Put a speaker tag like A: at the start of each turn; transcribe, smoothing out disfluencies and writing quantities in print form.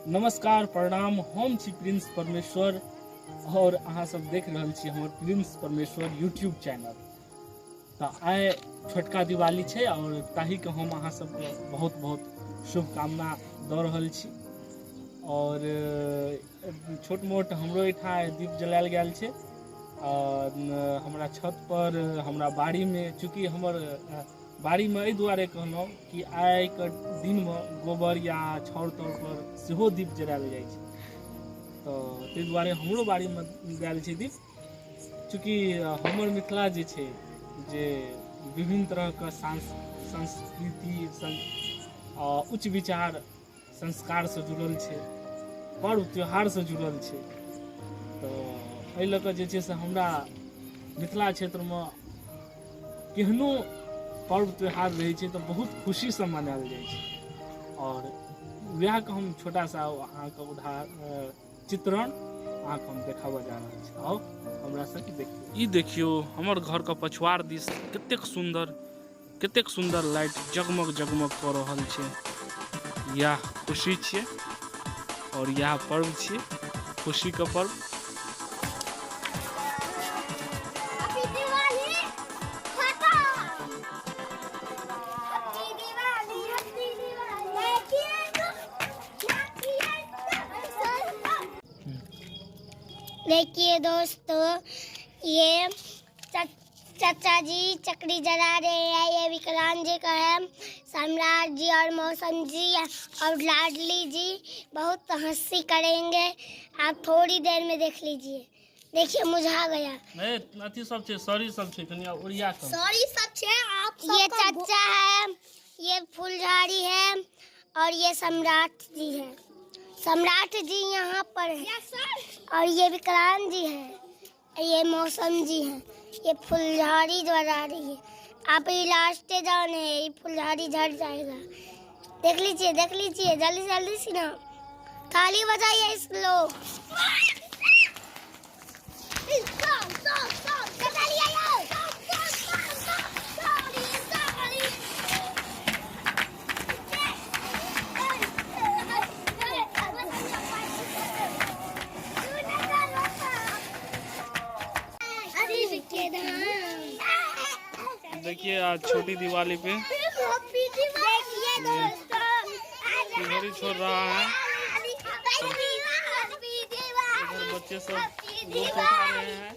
A: नमस्कार, प्रणाम। हम छी प्रिंस परमेश्वर और अहाँ सब देख रहल छी हमर प्रिंस परमेश्वर यूट्यूब चैनल। तऽ आइ छोटका दिवाली छै और ताहि के हम अहाँ सबके बहुत बहुत शुभकामना दऽ रहल छी। और छोट मोट हमरो एहिठाम दीप जलायल गेल छै और हमरा छत पर, हमरा बाड़ी में, चूँकि हमर बाड़ी में एहि दुआरे कहलहुँ कि आइ के दिन में गोबर या छाउर ताउर पर सेहो दीप जरायल जाइ छै, तऽ ताहि दुआरे हमरो बाड़ी में जरायल छै दीप। चूँकि हमर मिथिला जे छै जे विभिन्न तरहके संस्कृति उच्च विचार संस्कारसँ जुड़ल छै, पर्व त्योहारसँ जुड़ल छै, तऽ एहि लऽ कऽ जे छै से हमरा मिथिला क्षेत्रमे केहनो पर्व त्योहार रहै छै तऽ बहुत खुशीसँ मनायल जाइ छै। आओर वएहके हम छोटा सा अहाँके उदाहरण चित्रण अहाँके हम देखाबऽ जा रहल छी, आउ हमरा सबके देखियौ। ई देखियौ हमर घरके पछुआर दिस कतेक सुन्दर लाइट जगमग जगमग कऽ रहल छै। इएह खुशी छियै और इएह पर्व छियै, खुशीके पर्व।
B: देखिए दोस्तों, ये चाचा जी चकरी जला रहे हैं। ये विकलांग जी का है। सम्राट जी और मौसम जी और लाडली जी बहुत हंसी करेंगे। आप थोड़ी देर में देख लीजिए। देखिए मुझा गया।
A: ए, अथी सब छे, सॉरी सब छे, कनी ओरिया कर।
B: सॉरी सब छे, आप सब ये का चाचा है, ये फुलझारी है और ये सम्राट जी है। सम्राट जी यहाँ पर है और ये विकलांग जी है, ये मौसम जी है, ये फुलझारी जला रही है। आप ये लास्ट जाने है, ये फुलझारी झड़ जाएगा। देख लीजिए, देख लीजिए, जल्दी जल्दी से ना थाली बजाइए इस लोग।
A: देखिए आज छोटी दिवाली पे फुलझड़ी छोड़ रहा है। इधर बच्चे सब लुत्फ उठा रहे हैं।